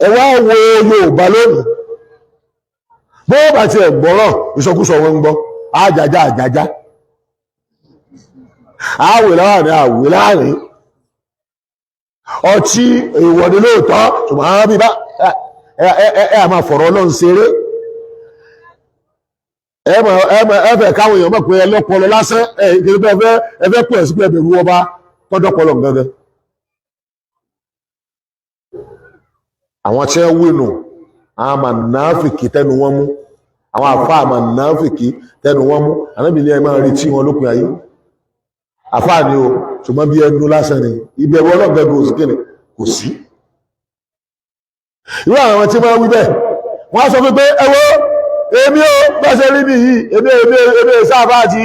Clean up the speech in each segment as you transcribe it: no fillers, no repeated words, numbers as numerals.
Ẹ wá wo Yorùbá lónìí, bó bá ti ẹ̀ gbọ́rọ̀, ìsọkúsọ wọn ń gbọ́. Àjàjá àjàjá, àwẹ̀ láàrin, àwẹ̀ láàrin. Ọtí èèwọ̀ ni lóòótọ́, ṣùgbọ́n àwọn bí bá ẹ máa fọ̀rọ̀ Ọlọ́run ṣeré. Ẹ fẹ́ káwọn èèyàn mọ̀ pé ẹ lọ́pọlọ lásán. Ẹ kiri pé ẹ fẹ́ pẹ̀ sí pé ẹ bẹ̀rù ọba tọ́jọ́pọlọ gangan. Àwọn tí wọ́n wínú àwọn mànáfìkì tẹnu wọn mú, àwọn àfáà mànáfìkì tẹnu wọn mú. Ànábì ní ẹ máa retí wọn lópin ayé. Àfáà ni o, ṣùgbọ́n bí ẹnu lásán ni, ìbẹ̀rù ọlọ́gbẹ̀gbẹ̀ òsì kíni kò sí. Irú àwọn tí wọ́n wí bẹ́ẹ̀, wọ́n á sọ fún pé ẹ wo èmi ó bẹ́sẹ̀ rí mi yìí, èmi sábà àti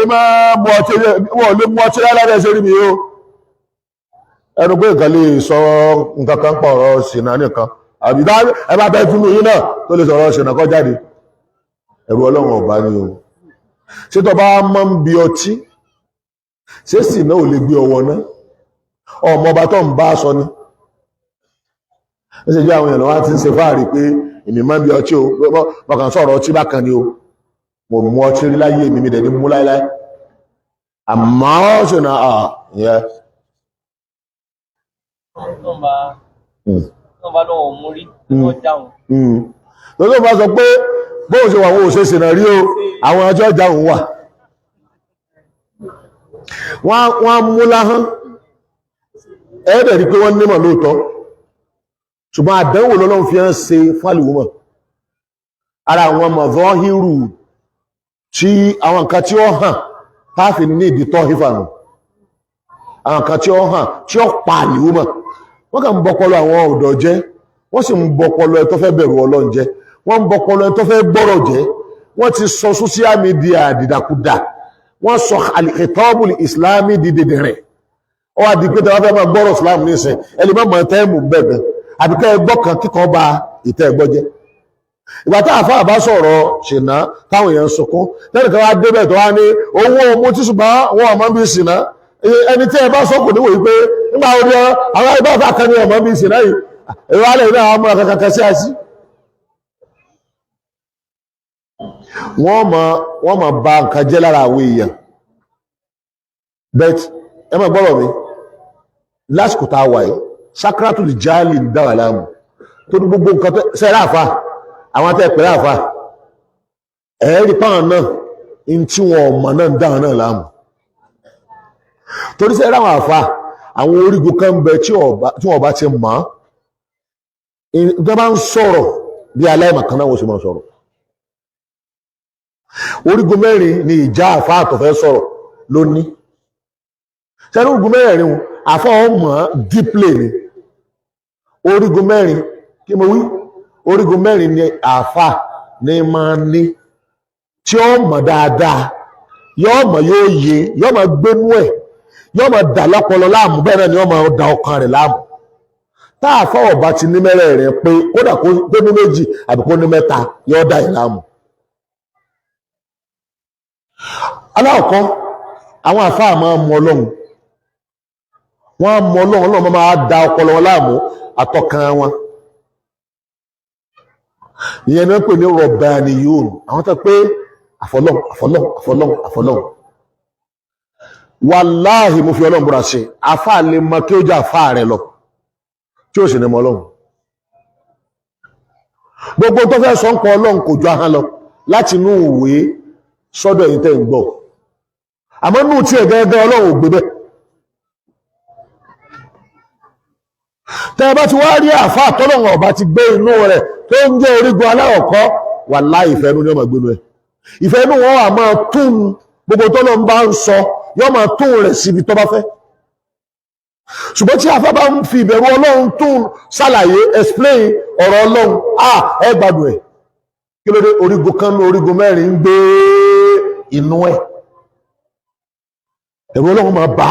ẹ máa mú ọtí, wọn ò lè mú ọtí rárá bẹ́sẹ̀ rí mi o. Ẹnu pé nǹkan lè sọ nǹkan kan pọ̀ ọ̀rọ̀ ṣìnà nìkan, àbí ẹ bá bẹ́ẹ̀ túnú yín náà tó lè sọ̀rọ̀ ṣìnà kọ́ jáde. Ẹ̀rù Ọlọ́run ọ̀bá ni o. Ṣé tó bá mọ́ ń bi ọtí, ṣé sì náà ò lè gbé ọwọ́ náà? Ọmọ ọba tó ń bá sọ ni. Ó ṣe jẹ́ àwọn èèyàn lọ́wọ́ ti ń ṣe fáàrí pé èmi máa ń bi ọtí o, bọ́kàn sọ̀rọ̀ ọtí bákan ni o, mo mú ọtí rí láyé mi, mi dẹ̀ ní mú láéláé. Àmọ́ ṣe náà ìyẹn. Tó ń bá lọ́wọ́ mú rí, wọ́n dáhùn. Lọ́dọ̀ bá sọ pé bóun ṣe wà, wọ́n ò ṣe ṣìnà rí o, àwọn ọjọ́ ìjà òun wà. Wọ́n á mú láhán. Ẹ̀ẹ́dẹ̀ rí pé wọ́n nímọ̀ lóòótọ́, ṣùgbọ́n àdánwò lọ́lọ́run fi hàn ṣe fálìwúmọ̀. Ara àwọn mọ̀zọ́hírù tí àwọn nǹkan tí ó hàn táàfin ní ìdí tọ́ hífànù, àwọn nǹkan tí ó hàn tí ó pa àlìwúmọ̀, wọ́n kàn ń bọ́pọlọ àwọn ọ̀dọ́ jẹ́, wọ́n sì ń bọ́pọlọ ẹ tó fẹ́ bẹ̀rù Ọlọ́run jẹ́, wọ́n ń bọ́pọlọ ẹ tó fẹ́ gbọ́rọ̀ jẹ́. Wọ́n ti sọ social media dìdàkudà, wọ́n sọ al-khitabul islami di dìdìrìn. Ó wá di pé tí wọ́n fẹ́ máa gbọ́rọ̀ Islam nísìn, ẹ lè má mọ tẹ́ẹ̀mù bẹ́ẹ̀ gan, àbí kẹ́ ẹ gbọ́ kan kíkọ́ ba ìtẹ́ ẹgbọ́ jẹ́. Ìgbà tá àfáà bá sọ̀rọ̀ ṣìnà táwọn èèyàn ń sunkún, tẹ́nìkan wá débẹ̀ tó wá ní owó ọmọ tí, ṣùgbọ́n wọn ọmọ bí ṣìnà. Ẹni tí ẹ bá sọ kò níwòye pé nígbà wo ni àwọn ẹgbẹ́ ọ̀fà kan ní ọmọ bí ṣìnà yìí, èrò alẹ́ ìlú àwọn ọmọ kankan sí àṣì. Wọ́n mọ̀ ba nǹkan jẹ́ lára àwọn èèyàn. Bet ẹ máa gbọ́rọ̀ mi, lásìkò tá a wà yìí, sakratul jali ń dá wà láàmú tó ní gbogbo nǹkan tó sẹ́rẹ́ àfà, àwọn tẹ́ pẹ̀lú àfà, ẹ̀ẹ́rì páwọn náà in tí wọn ọmọ náà ń dá wọn náà láàmú. Torí sẹ́rẹ́ àwọn àfà, àwọn orígun kan ń bẹ tí wọ́n bá ti mọ̀ ọ́n, tó bá ń sọ̀rọ̀ bí aláìmọ̀kan náà wọ́n sì máa sọ̀rọ̀. Orígun mẹ́rin ni ìjà àfà àtọ̀fẹ́ sọ̀rọ̀ lóní. Sẹ́rẹ́ orígun mẹ́rin àfà ọmọ díplè ni. Orígun mẹ́rin kí mo wí? Orígun mẹ́rin ni àfà ní máa ní tí ó mọ̀ dáadáa, yóò mọ̀, yóò yé, yóò mọ̀ gbénú ẹ̀, yóò mọ̀ dà lọ́pọlọ láàmú, bẹ́ẹ̀ náà ni yóò mọ̀ da ọkàn rẹ̀ láàmú. Tá àfà ọba ti ní mẹ́rẹ̀ẹ̀rin pé kódà kó ní méjì àbí kó ní mẹ́ta, yóò dà yìí láàmú. Alákọ̀ọ́kọ́, àwọn àfáà máa mọ Ọlọ́run, wọ́n á mọ Ọlọ́run, Ọlọ́run máa da ọpọlọ wọn láàmú àtọkàn wọn. Ìyẹn ni wọ́n pè ní rọ̀bàníyùn, àwọn tó pé àfọlọ́n àfọlọ́n àfọlọ́n àfọlọ́n. Wàláhì, mo fi Ọlọ́run búra ṣe, àfáà lè mọ kí ó jẹ́ àfáà rẹ lọ tí ó sì ní mọ Ọlọ́run. Gbogbo tó fẹ́ sọ ń pọ̀ Ọlọ́run kò ju ahọ́n lọ láti inú ìwé sọ́dọ̀ èyí tẹ́ ń gbọ́, àmọ́ nù tí ẹ̀ gẹ́gẹ́ Ọlọ́run ò gbé bẹ́ẹ̀. Tẹ́ ẹ bá ti wá rí àfáà tọ́lọ́run ọba ti gbé inú rẹ̀ tó ń jẹ́ orígun aláwọ̀kọ́, wàláhì, ìfẹ́ inú ni ọmọ ìgbénu ẹ̀. Ìfẹ́ inú wọn wà máa tún gbogbo tọ́lọ́run bá ń sọ, yóò máa tún rẹ̀ síbi tó bá fẹ́. Ṣùgbọ́n tí afá bá ń fi ìbẹ̀rù Ọlọ́run tún ṣàlàyé, explain ọ̀rọ̀ Ọlọ́run, ẹ gbádùn ẹ̀. Kí ló dé? Orígun kan ní orígun mẹ́rin ń gbé inú ẹ̀, ẹ̀rù Ọlọ́run máa bá,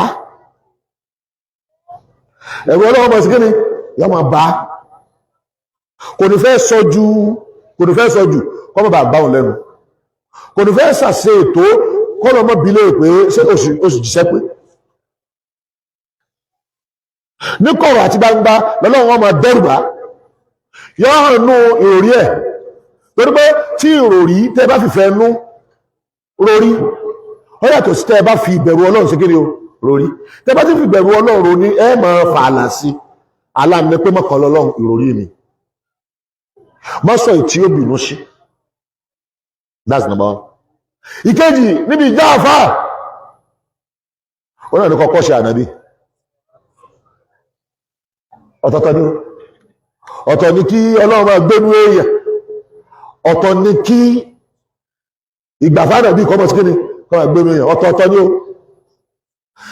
ẹ̀rù Ọlọ́run máa sí kí ni yọ máa bá. Kò ní fẹ́ sọ ju, kò ní fẹ́ sọ jù kọ́ mọ́ bá gbá òun lẹ́nu, kò ní fẹ́ ṣàṣe ètò kọ́ lọ́mọ bílẹ̀ pé ṣé oṣù jíṣẹ́ pé ní kọ̀rọ̀ àti gbangba lọ́lọ́run wọn máa dẹ́rù bá. Yóò hàn nú ìròrí ẹ̀, torí pé tí ìròrí tẹ́ bá fìfẹ́ nú rórí, ó yàtọ̀ sí tẹ́ bá fi ìbẹ̀rù Ọlọ́run sí kíni o rórí. Tẹ́ bá ti fi ìbẹ̀rù Ọlọ́run róní, ẹ máa fà àlà sí aláàmì pé mọ́kàn lọ́lọ́run ìròrí mi mọ́sọ̀ tí ó bínú sí. That's number one. Ìkejì níbi ìjà àfà, ó náà ní kọ́kọ́ ṣe ànábì. Ọ̀tọ̀ọ̀tọ̀ ni, ọ̀tọ̀ ni kí Ọlọ́run máa gbénú èèyàn, ọ̀tọ̀ ni kí ìgbàfà náà bí kọ́mọ̀ sí kíni kọ́ máa gbénú èèyàn, ọ̀tọ̀ọ̀tọ̀ ni ó.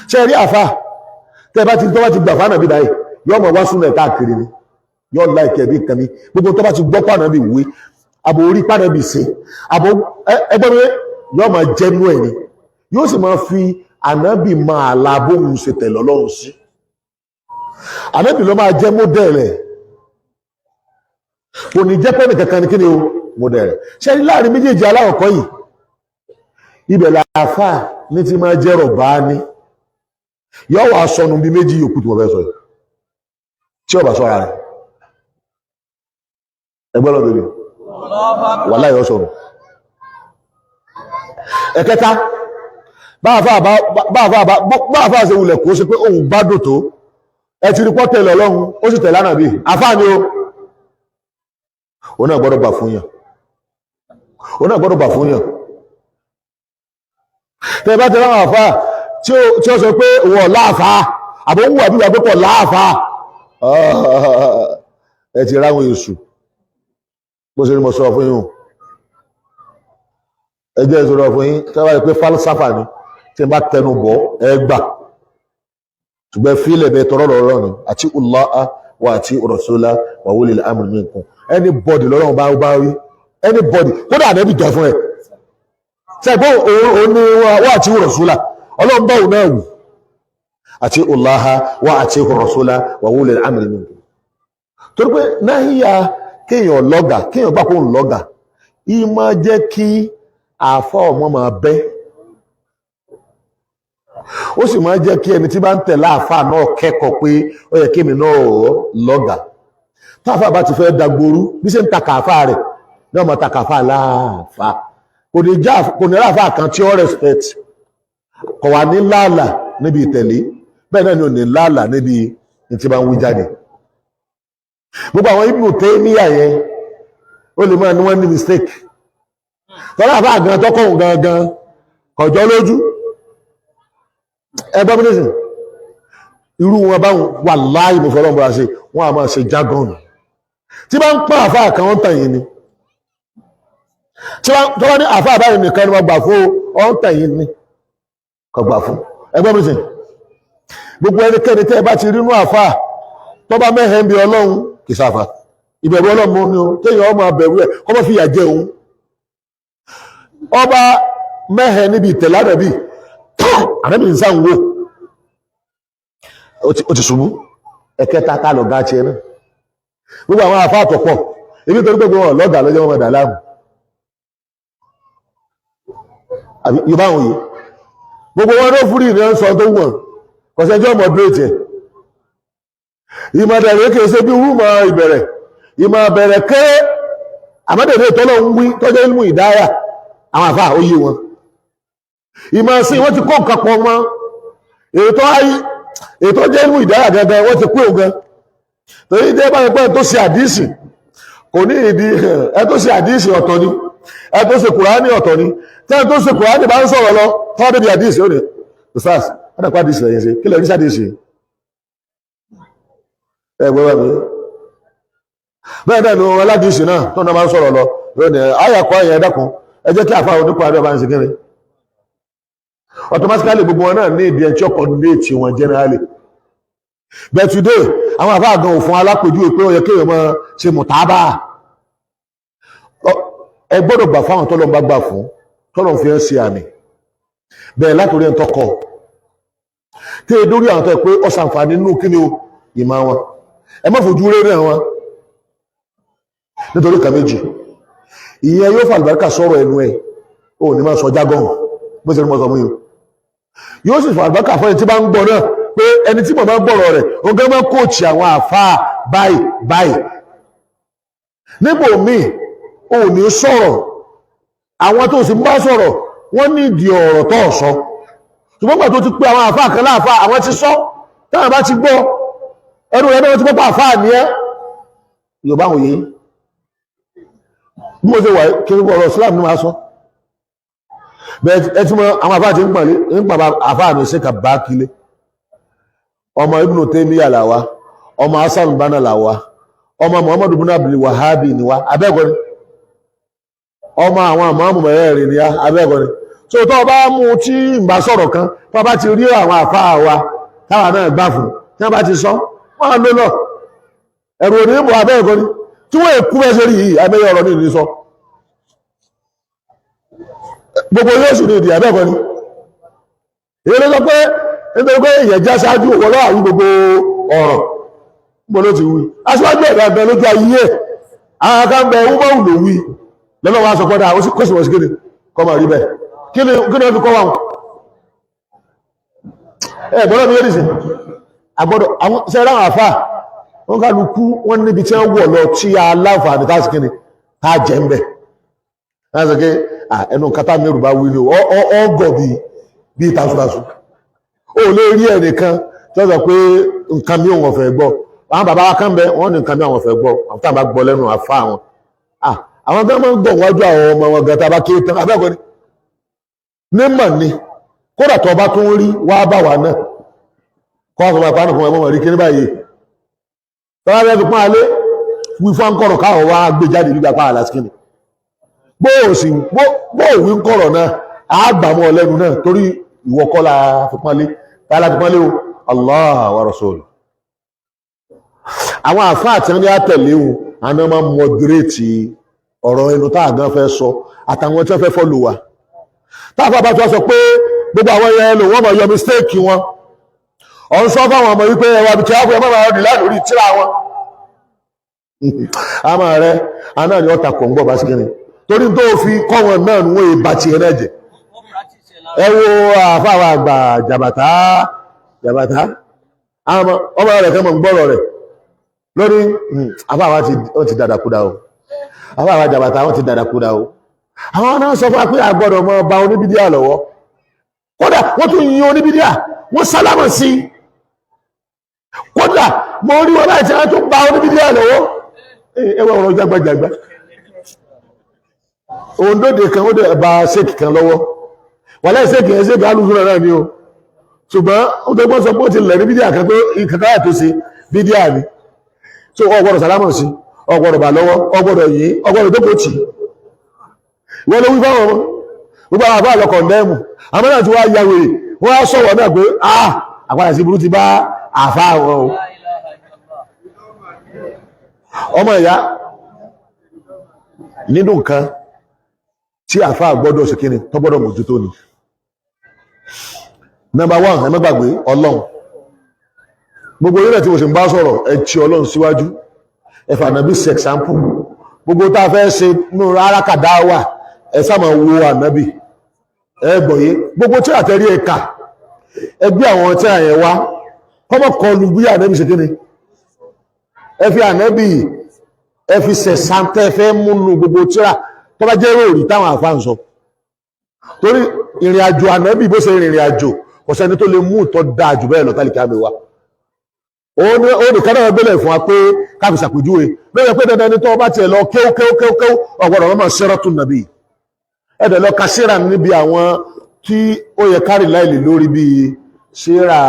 Ṣe rí àfà tẹ́ bá ti tọ́ bá ti gbàfà náà bí báyìí, yọ́ mọ̀ wá súnà káàkiri ni, yọ́ láìkẹ́ bí nǹkan mi. Gbogbo tó bá ti gbọ́ pànà bí wé àbò orí pànà bí ṣe àbò ẹgbẹ́ mi, yọ́ máa jẹ́nu ẹ̀ ni, yóò sì máa fi ànábì máa la bóun ṣe tẹ̀lé Ọlọ́run sí. Ànábì ló máa jẹ́ mọ́dẹ̀lẹ̀, kò ní jẹ́ pẹ́ẹ́nì kankan ní kíni o mọ́dẹ̀lẹ̀. Ṣe ní láàrin méjèèjì aláwọ̀kọ́ yìí, ibẹ̀ làáfà ní ti máa jẹ́ rọ̀bá ní yọ́ wà sọnù bí méjì yòókù tí wọ́n fẹ́ sọ yìí tí ó bá sọ́ra rẹ̀. Ẹgbẹ́ lọ bèbè wà láyé ọ sọnù. Ẹ̀kẹta, báàfáà ṣe wulẹ̀ kó ṣe pé òun gbádùn tó ẹ ti rí pọ́ tẹ̀lé Ọlọ́run, ó sì tẹ̀lé Ànábì, àfáà ni ó, òun náà gbọ́dọ̀ gbà fún yàn, òun náà gbọ́dọ̀ gbà fún yàn. Tẹ́ bá tẹ́lá àwọn àfáà tí ó sọ pé òun ọ̀ láàfáà, àbò ń wà bí wà pé kọ̀ láàfáà, ẹ ti ráwọn èṣù. Bó ṣe ní mo sọ fún yín o, ẹ jẹ́ ìṣòro fún yín. Tí wọ́n bá rí pé falsafa ni tí n bá tẹnu bọ̀, ẹ gbà, ṣùgbọ́n fílẹ̀ bẹ́ẹ̀ tọrọ lọ́rọ̀ ni àti Allah wa àti rasula wa ulil amri minkum. Anybody lọ́rọ̀ bá bá rí anybody, kódà ànábì jẹ́ fún ẹ ṣẹ́gbọ́n òun ni wà àti rasula, Ọlọ́run bá òun náà wù àti Allah wa àti rasula wa ulil amri minkum. Torí pé náhíyà kéèyàn lọ́gà, kéèyàn gbà kó ń lọ́gà, yìí máa jẹ́ kí àfọ́ ọmọ máa bẹ́, ó sì máa jẹ́ kí ẹni tí bá ń tẹ̀lé àfà náà kẹ́kọ̀ọ́ pé ó yẹ kémi náà lọ́gà. Táfà bá ti fẹ́ dagboru, bí ṣe ń ta kàáfà rẹ̀ ní ọmọ ta kàáfà láàfà, kò ní já, kò ní ráfà kan tí ó respect, kò wà ní láàlà níbi ìtẹ̀lé, bẹ́ẹ̀ náà ni ò ní láàlà níbi tí bá ń wí jáde. Gbogbo àwọn Ibnu Taymiyyah yẹn, ó lè máa ní wọ́n ní mistake, tọ́lá àfà gan tọ́kọ̀hún gangan kọjọ́ lójú ẹgbẹ́ mínísìn. Irú wọn báwọn wà láì mo fọlọ́n bọ́ra ṣe, wọ́n a máa ṣe jargon tí bá ń pọ́n àfà kan, wọ́n tàn yín ni. Tí wọ́n ní àfà báyìí nìkan ni wọ́n gbà fún, ọ́n tàn yín ni, kò gbà fún. Ẹgbẹ́ mínísìn, gbogbo ẹnikẹ́ni tẹ́ ẹ bá ti rínú àfà tó bá mẹ́hẹ̀ ń bi Ọlọ́run, kì í sáfà ìbẹ̀rù Ọlọ́run ni o, kéèyàn ọmọ abẹ̀rù ẹ̀ kọ́ mọ́ fìyà jẹ òun. Ọba mẹ́hẹ̀ níbi ìtẹ̀lé ànábì, ànábì ń sáà ń wò ó ti ṣubú. Ẹ̀kẹta, ká lọ gá tiẹ̀ náà. Gbogbo àwọn àfáà àtọ̀pọ̀ ibi torí pé wọn lọ́gà lọ́jọ́ wọn dà láàmú, àbí Yorùbá àwọn yìí, gbogbo wọn ló fúrí ìrìn sọ tó wọ̀n kọ̀sẹ́jọ́ mọ̀dúrètì ẹ̀. Ìmọ̀dẹ̀rẹ̀ kìí ṣe bí rúmọ̀ ìbẹ̀rẹ̀, ìmọ̀ bẹ̀rẹ̀ kéré, àmọ́dẹ̀rẹ̀ tọ́lọ̀ ń wí tọ́jọ́ ilmù ìdáyà àwọn àfáà ó yé wọn. Ìmọ̀ sí wọ́n ti kó nǹkan pọ̀ mọ́ ètò jẹ́ ilmù ìdáyà gangan, wọ́n ti pé òun gan. Torí jẹ́ báyìí pé tó ṣe àdísì kò ní ìdí ẹ, tó ṣe àdísì ọ̀tọ̀ ni, ẹ tó ṣe kùránì ọ̀tọ̀ ni. Tí ẹ tó ṣe kùránì bá ń sọ̀rọ̀ lọ tọ́ débi àdísì, ó ní ustaz, wọ́n dàpọ̀ àdísì lẹ́yìn ṣe kí lè rí sàdísì ẹ gbọ́ bẹ́ẹ̀ bẹ́ẹ̀ náà ni aládìsì náà tó náà bá ń sọ̀rọ̀ lọ lónìí ayàkọ́ ẹ̀yẹ dákun, ẹ jẹ́ kí àfáà onípa àdó bá ń ṣe kéré. Automatically gbogbo wọn náà ní ìdí ẹni tí ó coordinate wọn generally. But today àwọn àfáà gan òfin alápèjúwe pé ó yẹ kéèyàn máa ṣe mùtábà. Ẹ gbọ́dọ̀ gbà fáwọn tọ́lọ́ bá gbà fún, tọ́lọ́ fi ń ṣe àmì bẹ́ẹ̀, látòrí ẹ̀ ń tọkọ tí e dórí àwọn tó yẹ pé ó ṣàǹfààní nínú kí ni o ìmọ̀ wọn. Ẹ má fojú rere wọn nítorí kan méjì. Ìyẹn yóò fà àlùbáríkà sọ̀rọ̀ ẹnu ẹ̀, ó ní máa sọ jágọ̀n bó ṣe ní mo sọ fún yín, yóò sì fà àlùbáríkà fún ẹni tí bá ń gbọ́ náà pé ẹni tí mo máa ń gbọ́rọ̀ rẹ̀, ó gẹ́ máa kóòtù àwọn àfáà báyìí báyìí. Níbò míì ò ní sọ̀rọ̀, àwọn tó sì ń bá sọ̀rọ̀ wọ́n ní ìdí ọ̀rọ̀ tó sọ, ṣùgbọ́n gbà tó ti pé àwọn àfáà kan láàfáà, àwọn ti sọ, táwọn bá ti gbọ́ ẹnu rẹ̀ náà ti gbọ́ pé àfáà ní ẹ́. Yorùbá òye bí mo ṣe wà kí ọ̀rọ̀ Islam ní máa sọ bẹ́ẹ̀. Ẹ ti mọ àwọn àfáà ti ń pàlẹ́ ń pàbà àfáà mi sí kàbá kílé, ọmọ Ibn Taymiyyah làwa, ọmọ Hasan Banna làwa, ọmọ Muhammadu bin Abdul Wahabi ni wa, abẹ́ẹ̀kọ́ ni, ọmọ àwọn àmọ́mù mẹ́rẹ̀ẹ̀rin ni abẹ́ẹ̀kọ́ ni. So tó bá mú tí ń bá sọ̀rọ̀ kan, tó bá ti rí àwọn àfáà wa táwa náà gbà fún, tí wọ́n bá ti sọ wọ́n á ló lọ, ẹ̀rù òní bọ̀, abẹ́ẹ̀kọ́ ni, tí wọ́n èkú bẹ́ẹ̀ sórí yìí, abẹ́yẹ ọ̀rọ̀ ní ìní sọ gbogbo yóò sì ní ìdí, abẹ́ẹ̀kọ́ ni. Èyí ló sọ pé nítorí pé èèyàn já ṣáájú òwò lọ́wọ́ àwọn gbogbo ọ̀rọ̀ gbogbo ló ti wí aṣíwájú ẹ̀dá ẹ̀bẹ̀ lójú ayé ẹ̀, àwọn kan bẹ wúmọ̀ ló wí lọ́nà wa sọ pọ́dà ó sì kó sì wọ́n sí kéde kọ́ máa rí bẹ́ẹ̀. Kí ni wọ́n fi kọ́ wa wọn? Ẹ gbọ́dọ̀ mi yé nìsín àgbọ́dọ̀ àwọn sẹ́rẹ́ àwọn àfà wọn kálukú wọn níbi tí wọ́n wọ̀ lọ tí a láǹfààní tá a sì kéde tá a jẹ́ ń bẹ̀. Láti sọ pé ẹnu kátà mi rùbá wí ni ọ gọ̀ bíi tasutasu. Ó lè rí ẹnìkan tí wọ́n sọ pé nǹkan mi ò wọ́n fẹ́ gbọ́. Àwọn bàbá wa kan bẹ, wọ́n ní nǹkan mi àwọn fẹ́ gbọ́, àwọn táwọn bá gbọ́ lẹ́nu àfa wọn. Àwọn tó máa ń gbọ̀ wájú àwọn ọmọ wọn gan tá a bá kéré tán, abẹ́ẹ̀kọ́ ni nímọ̀ ni kódà tó bá tún rí wá bá wà náà kọ́ ọ̀sán bàbá nìkan ẹ̀mọ́ rí kíní báyìí tọ́lá bẹ́ẹ̀ fi pọ́n alé wí fún akọ̀rọ̀ káwọn wá gbé jáde nígbà pa àlà síkìnì bó òwí ń kọ̀rọ̀ náà á gbà mọ́ lẹ́nu náà torí ìwọ kọ́ la fi pọ́n lé, tá la fi pọ́n lé o, Allah wa rasul. Àwọn àfáà tí wọ́n ní àtẹ̀lé o, àwọn máa ń mọdúrétì ọ̀rọ̀ ẹnu tá àgán fẹ́ sọ àtàwọn tí wọ́n fẹ́ fọ́lù wa. Táàfà bá tí wọ́n sọ pé gbogbo àwọn ẹyẹ lò wọ́n máa yọ mistake wọn, ọ̀ ń sọ fáwọn ọmọ wípé ẹwà bí kí á fún ẹ má máa rìn láì lórí tíra wọn. Àmọ́ rẹ àná ni ọ̀tà kò ń gbọ́ bá sí kíni torí tó fi kọ́ wọn náà ni wọ́n èèbà tiẹ̀ náà jẹ. Ẹ wo àfáà wa àgbà jàbàtà jàbàtà, ọmọ rẹ̀ kan mọ̀ ń gbọ́rọ̀ rẹ̀ lórí àfáà wa ti dàdàkúdà o, àfáà wa jàbàtà wọ́n ti dàdàkúdà o. Àwọn náà sọ fún wa pé a gbọ́dọ̀ mọ ba oníbídíà lọ́wọ́, kódà wọ́n tún yin oníbídíà, wọ́n sálámà sí i, kódà mo rí wọn láti wọ́n tún ba oníbídíà lọ́wọ́. Ẹ wọ́n ọ̀rọ̀ jágbajàgba òǹdóde kan ó dẹ̀ ba ṣéèkì kan lọ́wọ́, wà láì ṣéèkì yẹn, ṣéèkì alùpùpù náà ni o, ṣùgbọ́n ó tó gbọ́n sọ pé ó ti lẹ̀ ní bídíà kan pé kankan yà tó ṣe bídíà ni. So o gbọ́dọ̀ sálámà sí, o gbọ́dọ̀ bà lọ́wọ́, o gbọ́dọ̀ yìn, o gbọ́dọ̀ jókòó tì. Wọ́n ló wí fáwọn ọmọ gbogbo àwọn àbá lọ kọ̀ndẹ́mù, àwọn náà ti wá ya wèrè, wọ́n á sọ̀rọ̀ náà pé ah àpàdà sí burú ti bá àfa àwọn o. Ọmọ ìyá nínú nǹkan tí àfa gbọ́dọ̀ ṣe kíni tó gbọ́dọ̀ mójútó ni number one, ẹ má gbàgbé Ọlọ́run. Gbogbo orílẹ̀ tí mo sì ń bá sọ̀rọ̀, ẹ ti Ọlọ́run síwájú, ẹ fà nàbí sí example. Gbogbo tá a fẹ́ ṣe nínú arákàdá wà, ẹ sáà wo ànábì, ẹ gbọ̀yé gbogbo tí àtẹ̀rí ẹ kà, ẹ gbé àwọn tí àyẹ̀ wá kọ́mọ̀ kọlu bí ànábì ṣe kíni, ẹ fi ànábì ẹ fi sẹ̀sántẹ́ fẹ́ múnú gbogbo tíra tó bá jẹ́ ròrí táwọn àfáà ń sọ, torí ìrìn àjò ànábì bó ṣe rìnrìn àjò, kò sẹ́ni tó lè mú ìtọ́ dáa jù bẹ́ẹ̀ lọ tálíkà mi wá. Ó nìkan náà gbélé fún wa pé káfí ṣàpèjúwe lóye pé dandan ni tó bá tiẹ̀ lọ kéwú kéwú kéwú kéwú, ọ̀gbọ́dọ̀ ọmọ sírọ́tù nàbì ẹ̀dẹ̀ lọ ka síra níbi àwọn tí ó yẹ kárì láìlè lórí bíi síra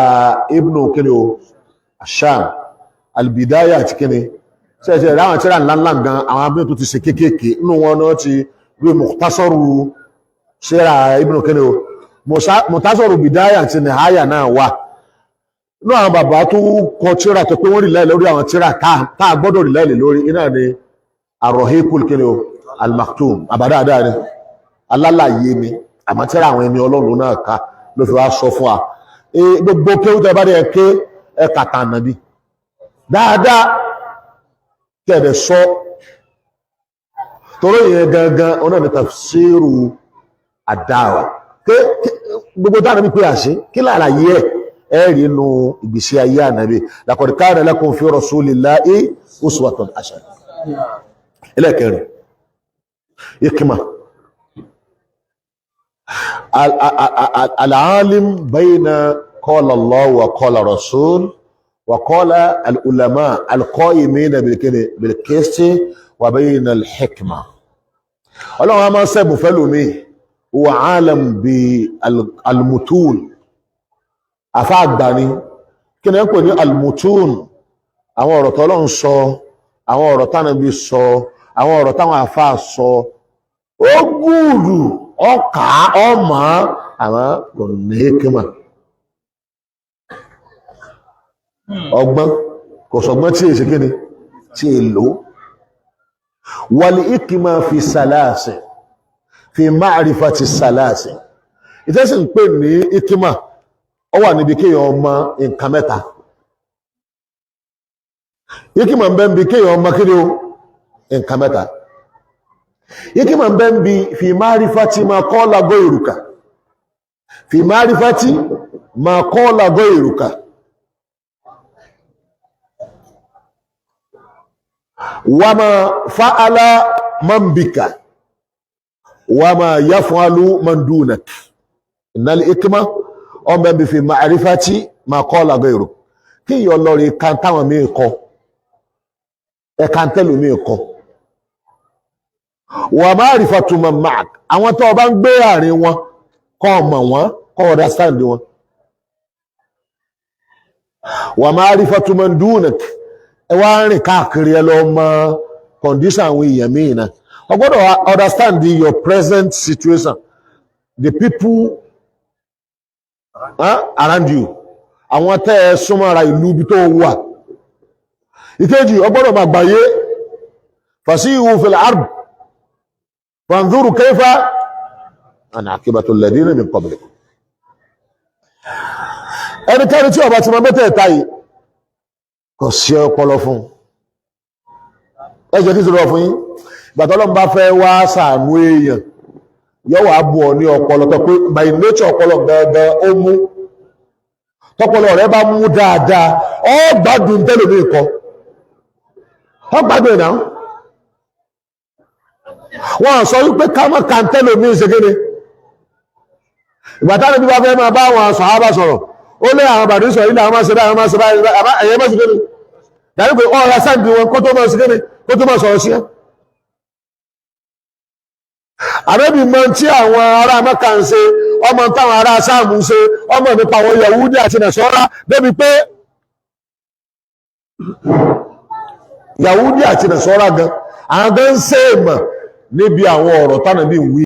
Ibnu kíni o Asham Albidaya àti kíni ṣẹ̀ṣẹ̀ rẹ̀, àwọn tíra ńláńlá gan, àwọn abúlé tó ti ṣe kéékèèké nínú wọn náà ti rí Mukhtasaru síra Ibnu kíni o Mukhtasaru Bidaya àti Nihaya náà wà inú àwọn bàbá tó kọ tíra tó pé wọ́n rí láìlè lórí àwọn tíra tá a gbọ́dọ̀ rí láìlè lórí iná ni Ar-Rahiqul kíni o Al-Maktum àbádáadáa ni alálàyé ni, àmọ́ tíra àwọn ẹni Ọlọ́run náà ká ló fi wá sọ fún wa gbogbo kéwú tẹ́ bá dé ké ẹ kàtà nàbí dáadáa kẹ̀dẹ̀ sọ torí ìyẹn gangan ọ̀nà ní tafsiru àdáwà gbogbo táwọn ẹbí pé àṣẹ kí làlàyé ẹ̀ ẹ rí inú ìgbésí ayé ànábì. Laqad kana lakum fi rasulillahi uswatun hasanah. Ẹlẹ́kẹrin, ikima al-alim bayna qala Allah wa qala rasul wa qala al-ulama al-qa'imina bil-qisti wa bayna al-hikma. Ọlọ́run a máa sẹ́bùn fẹ́lòmí, wa alam bi al-mutun, afá àgbà ni. Kí ni ẹ ń pè ní al-mutun? Àwọn ọ̀rọ̀ tọ́lọ́run sọ, àwọn ọ̀rọ̀ tánàbí sọ, àwọn ọ̀rọ̀ táwọn àfáà sọ, ó gùrù ọkà ọmọ, àwọn kò ní kímà ọgbọ́n, kò sọgbọ́n tí èsì kíni tí è lò. Wal hikma fi sàlàsì fi ma'rifati sàlàsì. Ìtẹ́sì ń pè ní hikma, ó wà níbi kéèyàn ọmọ nǹkan mẹ́ta. Hikma ń bẹ níbi kéèyàn ọmọ kí ni o, nǹkan mẹ́ta. Hikma ń bẹ níbi fi ma'rifati ma qala ghayruka, fi ma'rifati ma qala ghayruka, wa ma fa'ala man bika wa ma yaf'alu man dunak. Innal hikma ọmọ ẹbí fi ma'rifati ma qala ghayruka, kí ìyọ̀ lọ́rí kan táwọn míì kọ, ẹ̀ka ń tẹ́lù míì kọ. Wa ma'rifatu man ma'ak, àwọn tó o bá ń gbé àárín wọn, kọ́ ọmọ wọn, kọ́ understand wọn. Wa ma'rifatu man dunak, ẹ wá rìn káàkiri, ẹ lọ mọ condition àwọn èèyàn míì náà. O gbọ́dọ̀ understand your present situation, the people around you, àwọn tẹ́ ẹ súnmọ́ra ìlú ibi tó wà. Ìkejì, o gbọ́dọ̀ máa gbàyé fasihu fil ard fanzuru kayfa ana akibatu alladhina min qablikum. Ẹnikẹ́ni tí ó bá ti mọ mẹ́tẹ̀ẹ̀ta yìí, kò sí ọpọlọ fún ẹ. Jẹ́ kí n sọ̀rọ̀ fún yín, ìgbà tọ́lọ́run bá fẹ́ wá ṣàánú èèyàn, yóò wá bù ọ ní ọpọlọ tó pé by nature ọpọlọ gangan ó mú. Tọpọlọ rẹ bá mú dáadáa, ọ gbádùn tẹlómi kọ, ọ gbádùn ẹ̀ náà. Wọ́n sọ wípé ká má ka tẹlómi ṣe kéde. Ìgbà táwọn ibi bá fẹ́ máa bá àwọn sàhábà sọ̀rọ̀, ó lé àwọn bàdí sọ̀rọ̀ ilé àwọn máa ṣe báyìí, àwọn máa ṣe báyìí, ẹ̀yẹ máa ṣe kéde dàbí pé ọ̀rọ̀ sáǹdì wọn kó tó máa ṣe kéde, kó tó máa sọ̀rọ̀ sí ẹ́. Àrẹ́bì mọ tí àwọn ará Mẹ́kà ń ṣe, ọmọ táwọn ará sáàmù ń ṣe, ọmọ nípa àwọn Yahudi àti Nàsárà, débi pé Yahudi àti Nàsárà gan àwọn gan ń ṣe èèmọ̀ níbi àwọn ọ̀rọ̀ tánàbí ń wí.